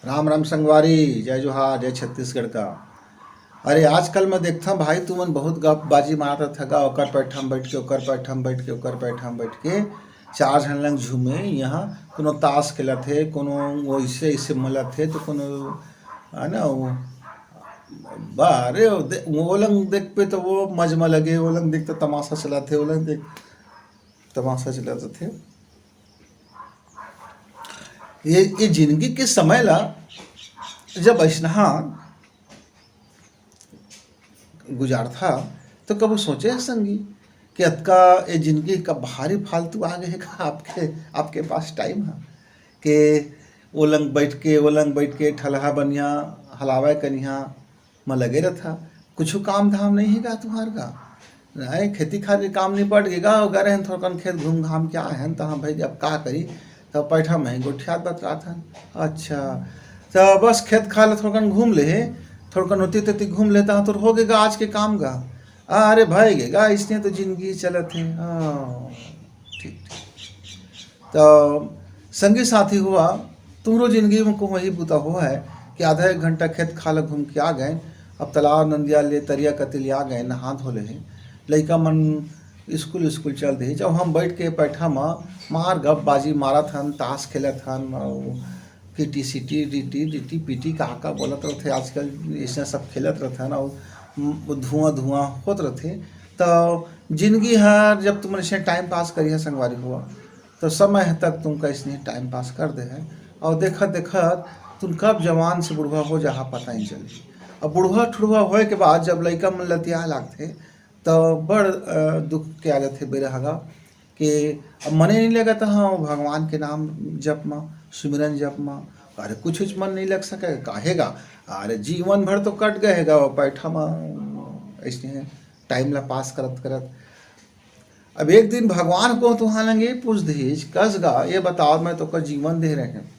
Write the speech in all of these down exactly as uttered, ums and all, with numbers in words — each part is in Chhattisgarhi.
राम राम संगवारी, जय जोहार, जय छत्तीसगढ़ का। अरे, आजकल मैं देखता भाई, तुमन बहुत गपबाजी मारत रथगा, ओकर पैठा म बैठ के, ओकर पैठा म बैठ के, ओकर पैठा म बैठ के, चार झन लंग झूमे। यहाँ कोनो ताश खेलत हे, कोनो वैसे ऐसे मलत हे, तो कोनो, है ना, वो, बा, अरे, वो दे-, वो लंग देख पे तो वो मजमा लगे, वो लंग देख तो तमाशा चलत हे, वो लंग देख तमाशा चलत हे। ये, ये जिंदगी के समय ला जब ऐसना गुजारथा, तो कबू सोचे हे संगी कि अतका ये जिंदगी का भारी फालतू आ गए का आपके, आपके पास टाइम है कि वो लंग बैठ के, वो लंग बैठ के ठलहा बनिया हलावे कनिहा म लगे रथा, कुछ काम धाम नहीं है का तुहार का? नहीं, खेती खार के काम निपट गे गा, गा रहे हैं, थोड़कन खेत घूम घाम के आए हैं, तो हाँ भाई, अब का करी, तब पैठा में ही गोठियात बतरात हन। अच्छा, तो बस खेत खार ले थोड़कन घूम ले, थोड़कन ओती तेती घूम ले, तहाँ तोर हो गे गा आज के काम गा। अरे भाई गे गा, इसने तो जिंदगी चलत है। हाँ, ठीक, ठीक। तो संगी साथी हुआ, तुम्हरो जिंदगी में को वही बुता हो है कि आधा एक घंटा खेत खार ले घूम के आ गए, अब तालाब नंदिया ले तरिया कती ले आ गए, नहा धो ले हैं, लइका मन स्कूल, स्कूल चल दे। जब हम बैठ के पैठा म मार गपबाजी मारत हन, ताश खेलत हन, और किटी सिटी, डिटी डिटी पीटी, का का बोलत रहते आजकल, ऐसे सब खेलत रहते हैं ना, और धुआं धुआं होत रहते। तो जिंदगी हर जब तुमन ऐसे टाइम पास करिहा संगवारी हुआ, तो समय तक तुमका इसने टाइम पास कर दे है, और देखत देखत तुम कब जवान से बुढ़वा हो जाहा, पता नहीं चली। अब बुढ़वा ठुढ़वा होए के बाद जब लइका मन लतिया लागथे, तो बड़, अ, दुख के आ जाथे बेरा हगा कि अब मने नहीं लगत, हाँ, भगवान के नाम जप म, सुमिरन जप म, अरे, कुछ उच मन नहीं लग सके, काहे गा? अरे, जीवन भर तो कट गए गा, वो पैठा म ऐसे टाइम ला पास करत करत। अब एक दिन भगवान को तुहां लंगे पूछ दीज, कस गा, ये बताओ, मैं तो का जीवन दे रहे हैं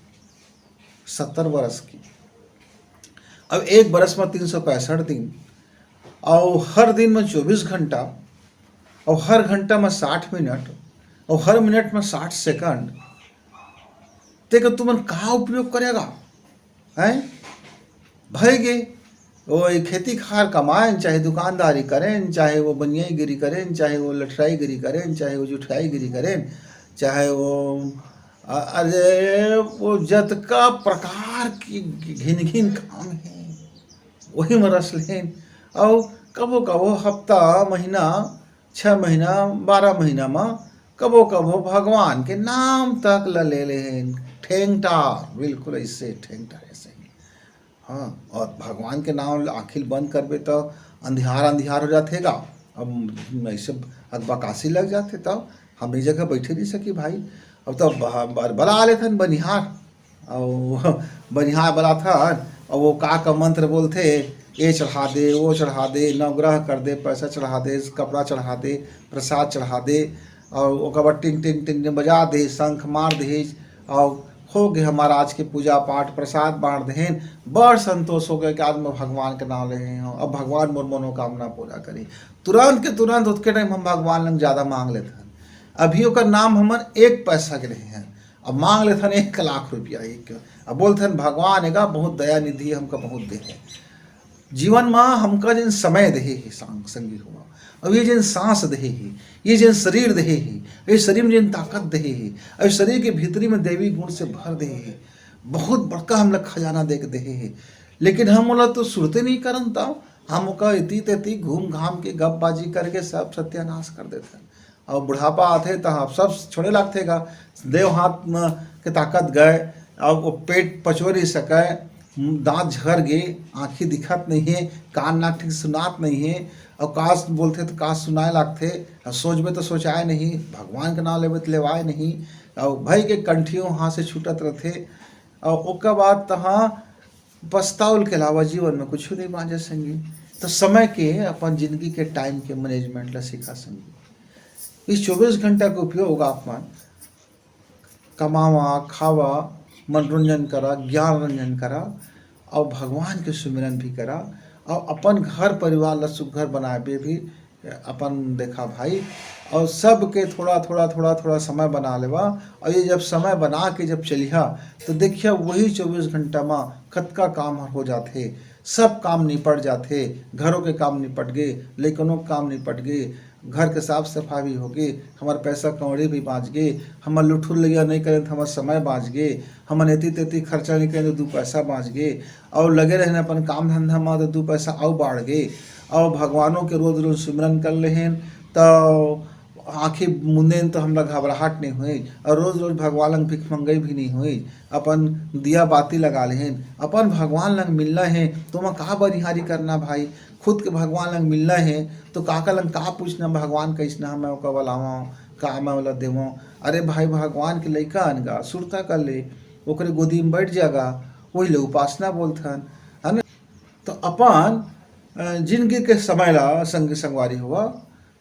सत्तर बरस की, अब एक बरस में तीन सौ पैंसठ दिन, और हर दिन में चौबीस घंटा, और हर घंटा में साठ मिनट, और हर मिनट में साठ सेकंड, तेकर तुमन का उपयोग करेगा? हैं? भय गे, वो ये खेती खार कमाएन, चाहे दुकानदारी करेन, चाहे वो बनियाईगिरी करेन, चाहे वो लठराईगिरी करेन, चाहे वो जुठियाईगिरी करेन, चाहे वो, अ-, अरे, वो जतका प्रकार की घिन घिन काम है, वही में रस लेन। और कबो कबो हफ्ता, महीना, छः महीना, बारह महीना में कबो कबो भगवान के नाम तक ल ले लेन। ठेंगटार, बिल्कुल ऐसे ठेंगटार ऐसे ही। हाँ, और भगवान के नाम ल आँखी ल बंद करबे तो अंधियार अंधियार हो जाथे गा। अब ऐसे अकबकासी लग जाथे, तब हम ये जगह बैठे नहीं सकी भाई। अब तो ब-, ब-, बला लेथन बनिहार, और बनिहार बलाथन, और वो का का मंत्र बोलथे, ये चढ़ा दे, वो चढ़ा दे, नवग्रह कर दे, पैसा चढ़ा दे, कपड़ा चढ़ा दे, प्रसाद चढ़ा दे, और ओकर बाद टिंग टिंग टिंग टिंग बजा दे, शंख मार दे, और हो गे महाराज के पूजा पाठ, प्रसाद बांट देहेन, बड़ संतोष हो गए कि आज मैं भगवान के नाम ले हूँ, अब भगवान मोर मनोकामना पूरा करी। तुरंत के तुरंत ओतके टाइम हम भगवान लंग ज़्यादा मांग लेथन। अभी ओकर नाम हमन एक पैसा के नहीं है, अब मांग लेथन एक लाख रुपया एक। अब बोलथन, "भगवान एगा बहुत दया निधि, हमका बहुत दे है।" जीवन म हमका जिन समय देहे हे, सांग-, संगी हुआ, अब ये जिन सांस देहे हे, ये जिन शरीर देहे हे, ये शरीर में जिन ताकत देहे हे, अब शरीर के भीतरी में देवी गुण से भर देहे हे, बहुत बड़का हमला खजाना दे के देहे हे। लेकिन हम ओला तो सुरते नहीं करन, तब हम ओका इति तेती घूम घाम के गपबाजी करके सब सत्यानाश कर देथन। और बुढ़ापा आथे त आप सब छोड़े लागथे गा, देव हाथ म के ताकत गए, और वो पेट पचो नहीं सके, दांत झर गे, आँखी दिखत नहीं है, कान नाक ठीक सुनात नहीं है, और कास बोलथे तो कास सुनाए लागथे, और सोचबे तो सोचाए नहीं, भगवान के नाम लेबे तो लेवाए नहीं, और भई के कंठियों हाथ से छूटत रहथे। और ओकर बाद तहाँ पछतावल के अलावा जीवन में कुछ नहीं बांचे संगी। तो समय के, अपन जिंदगी के टाइम के मैनेजमेंट ला सीखा संगी। इस चौबीस घंटा के उपयोग आप मन कमावा, खावा, मनोरंजन करा, ज्ञान रंजन करा, और भगवान के सुमिरन भी करा, और अपन घर परिवार ला सुघर बनाए भी अपन देखा भाई, और सबके थोड़ा थोड़ा थोड़ा थोड़ा समय बना लेवा। और ये जब समय बना के जब चलिहा, तो देखिया वही चौबीस घंटा में कतका काम हर हो जाथे। सब काम निपट जाथे। घरों के काम निपट गे, लइकनों के काम निपट गे, घर के साफ सफाई भी होगे, हमार पैसा कौड़ी भी बाँच गे, हमर लुठुर लगिया नहीं करें तो हमार समय बाँच गे, हमन एती तेती खर्चा नहीं करें तो दू पैसा बाँच गे, और लगे रहेन अपन काम धंधा में तो दू पैसा अउ बाढ़ गे। और भगवानों के रोज रोज सिमरन कर लेहेन, तो आँखी मुंदेन तो हमला घबराहट नहीं होई, और रोज रोज भगवान लंग भिखमंगई भी नहीं होई। अपन दिया बाती लगा लेहेन, अपन भगवान लंग मिलना है, तो मैं का बनिहारी करना भाई? खुद के भगवान लंग मिलना है, तो काका लंग का पूछना, भगवान कैसना है, मैं ओकर बलावं, का मैं ओला देवं? अरे भाई, भगवान के लइका अनगा, सुरता कर ले, ओकरे गोदी में बैठ जागा, वही ले उपासना बोलथन, है ना? तो अपन अ, जिंदगी के समय ला संगी संगवारी हुआ,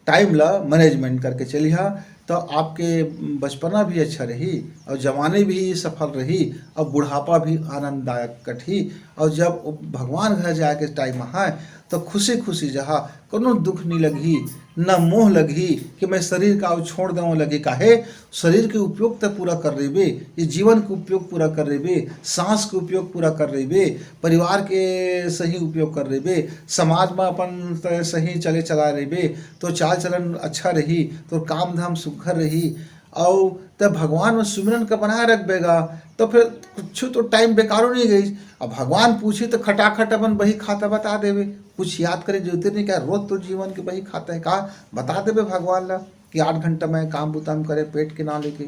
टाइम ला मैनेजमेंट करके चलिहा, तो आपके बचपना भी अच्छा रही और जवानी भी सफल रही और बुढ़ापा भी आनंददायक कटही। और जब भगवान घर जाए के टाइम आए, तो खुशी खुशी जहा, कोनो दुख नहीं लगही, न मोह लगही कि मैं शरीर का छोड़ देवं लगही। काहे? शरीर के उपयोग त पूरा कर रहिबे, ये जीवन के उपयोग पूरा कर रहिबे, सांस के उपयोग पूरा कर रहिबे, परिवार के सही उपयोग कर रहिबे, समाज में अपन त सही चले चला रहिबे, तो चाल चलन अच्छा रही, तो काम धाम सुघर रही, अउ त भगवान में सुमिरन का बनाए रखबे गा, तो फिर कुछ तो टाइम बेकारो नहीं गई। अब भगवान पूछी तो खटाखट अपन बही खाता बता देवे, कुछ याद करे जरूरत नहीं। क्या रोज तो जीवन के बही खाता है का? बता देवे भगवान ला कि आठ घंटा मैं काम बुता में करे, पेट के ना लेके,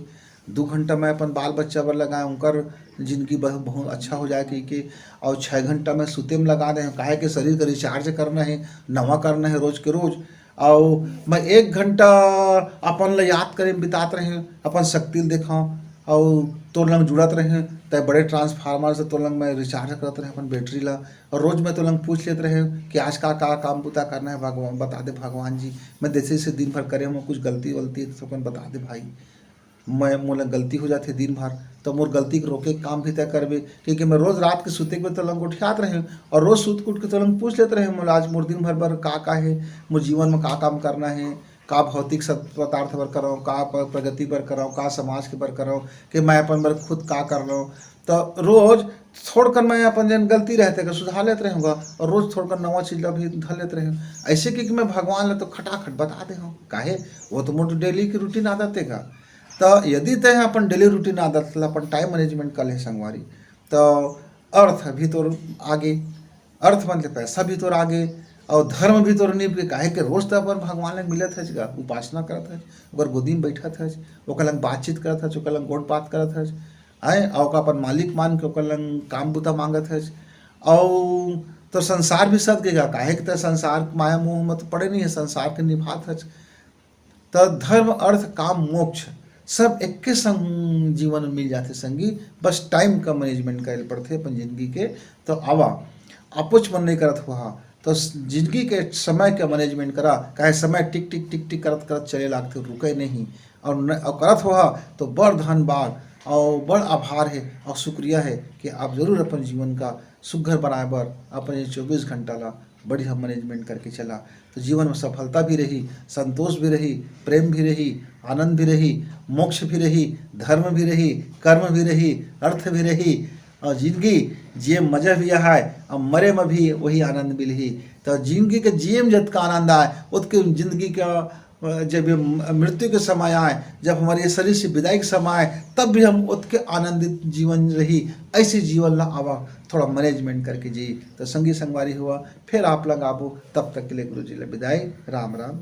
दू घंटा मैं अपन बाल बच्चा बर लगाए, उनकर जिंदगी बहुत अच्छा हो जाए कह के, और छः घंटा मैं सुते में लगा दे, काहे के शरीर का रिचार्ज करना है, नवा करना है रोज के रोज। और मैं एक घंटा अपन ला याद करे में बितात रहे, अपन शक्ति ल देखाओ, और तोर लंग जुड़त रहे, तय बड़े ट्रांसफार्मर से तोर लंग मैं रिचार्ज करत रहे अपन बैटरी ला। और रोज मैं तोर लंग पूछ लेत रहे कि आज का का काम बुता करना है भगवान, बता दे भगवान जी। मैं जैसे जैसे दिन भर करे हूँ, कुछ गलती वलती है तो अपन बता दे भाई, मैं मोला गलती हो जाथे दिन भर, तो मोर गलती के रोके के काम भी तय करबे। क्योंकि मैं रोज रात के सुते के बेर तोर लंग गोठियात रहे हूँ और रोज सुत के उठ के तोर लंग पूछ लेत रहे हूँ, मोला आज मोर दिन भर बर का का है, मोर जीवन में का काम करना है, का भौतिक सत पदार्थ बर करव, का प-, प्रगति बर करव, का समाज के बर करव, कि मैं अपन बर खुद का कर लव। तो रोज थोड़कन मैं अपन जन गलती रहते का सुधार लेत रहूँगा और रोज थोड़कन नवा चीज ला भी धर लेत रहूँ। ऐसे कि, कि मैं भगवान ला तो खटाखट बता दे हूँ, काहे, वो तो मोर डेली की रूटीन आदत है का। तो यदि तय अपन डेली रूटीन आदत ला अपन टाइम मैनेजमेंट कर ले संगवारी, तो अर्थ भी तोर आगे, अर्थ मतलब पैसा भी तोर आगे, और धर्म भी तोर निभ के, काहे के रोज तो अपन भगवान लंग मिलत हस गा, उपासना करत हस, ओकर गोदी में बैठत हस, ओकर लंग बातचीत करत हस, ओकर लंग गोठ बात करत हस, आए, और ओकर अपन मालिक मान के ओकर लंग काम बुता मांगत हस, और तो संसार भी सद के गा, काहे के त संसार के माया मोह में तो पड़े नहीं है, संसार के निभात हस। त धर्म, अर्थ, काम, मोक्ष सब एक्के संग जीवन में मिल जाथे संगी, बस टाइम का मैनेजमेंट करे पड़थे अपन जिंदगी के। तो आवा, अपुच मन नहीं करत हुआ, तो स-, जिंदगी के समय के मैनेजमेंट करा, काहे समय टिक टिक टिक टिक करत करत चले लागथे, रुके नहीं। और न, और करत हुआ तो बड़ धनबाद और बड़ आभार है और शुक्रिया है कि आप जरूर अपन जीवन का सुघर बनाए बर अपन ये चौबीस घंटा ला बढ़िया मैनेजमेंट करके चला, तो जीवन में सफलता भी रही, संतोष भी रही, प्रेम भी रही, आनंद भी रही, मोक्ष भी रही, धर्म भी रही, कर्म भी रही, अर्थ भी रही, और जिंदगी जिए में मजा भी आए और मरे में भी वही आनंद मिलही। तो जिंदगी के जिए में जतका आनंद आए, ओतके जिंदगी का, अ, जब ये म-, मृत्यु के समय आए, जब हमारे ये शरीर से विदाई के समय आए, तब भी हम ओतके आनंदित जीवन रही। ऐसे जीवन ला आवा, थोड़ा मैनेजमेंट करके जी। तो संगी संगवारी हुआ, फिर आप लंग आबो, तब तक के लिए गुरु जी ले विदाई, राम राम।